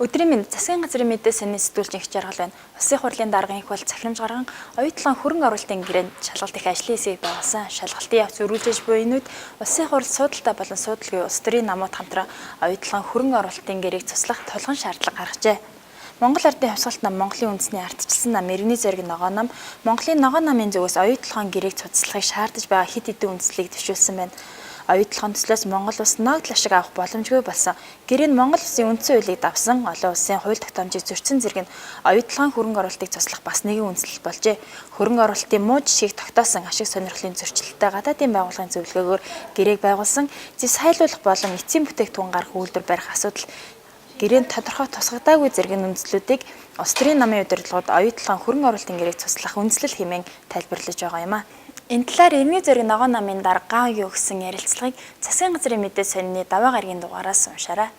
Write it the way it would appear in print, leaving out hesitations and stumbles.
Өдрийн мэнд засгийн газрын мэдээ сонины сэтгүүлч Энх Жаргал байна. Улсын хурлын даргын их бол захирамж гарган оюутлогын хөрөнгө оруулалтын гэрээнд шалгалт их ажлын хэсгийг байгуулсан. Шалгалтын явц өргөлжиж буй энэ үед Улсын хурал суудалтай болон суудалгүй улс төрийн намууд хамтран оюутлогын хөрөнгө оруулалтын гэрээг цуслах тулгын шаардлага гаргажээ. Монгол Ардын хувьсгалт нам, Монголын үндэсний ардчилсан нам, Иргэний зориг ногоон нам, Монголын ногоон намын зүгээс оюутлогын гэрээг цуцлахыг шаардаж байгаа хэд хэдэн үндслийг дэвшүүлсэн байна. Оюутлогын төслөөс Монгол улс ногдол ашиг авах боломжгүй болсон. Гэрээ нь Монгол улсын үндсэн хуулийг давсан, олон улсын хууль тогтоомжийг зөрчсөн зэрэг нь оюутлогын хөрөнгө оруулалтыг цуслах бас нэгэн үндслэл болжээ. Хөрөнгө оруулалтын муу жишгийг тогтоосон ашиг сонирхлын зөрчилтэй гадаадын байгууллагын зөвлөгөөгөөр гэрээг байгуулсан, зэв сайлуулах болон эцсийн бүтээгдэхүүн гаргах үйлдвэр барих асуудал гэрээнд тодорхой тусгагдаагүй зэрэг нь үндслүүдийг улс төрийн намын удирдлагууд оюутлогын хөрөнгө оруулалтын гэрээг цуслах үндслэл хэмээн тайлбарлаж байгаа юм а. Энэ талаар Иргэний зориг ногоон намын дарга Гаан өгсөн ярилцлагыг засгийн газрын мэдээ сонины даваа гарагийн дугаараас уншаарай.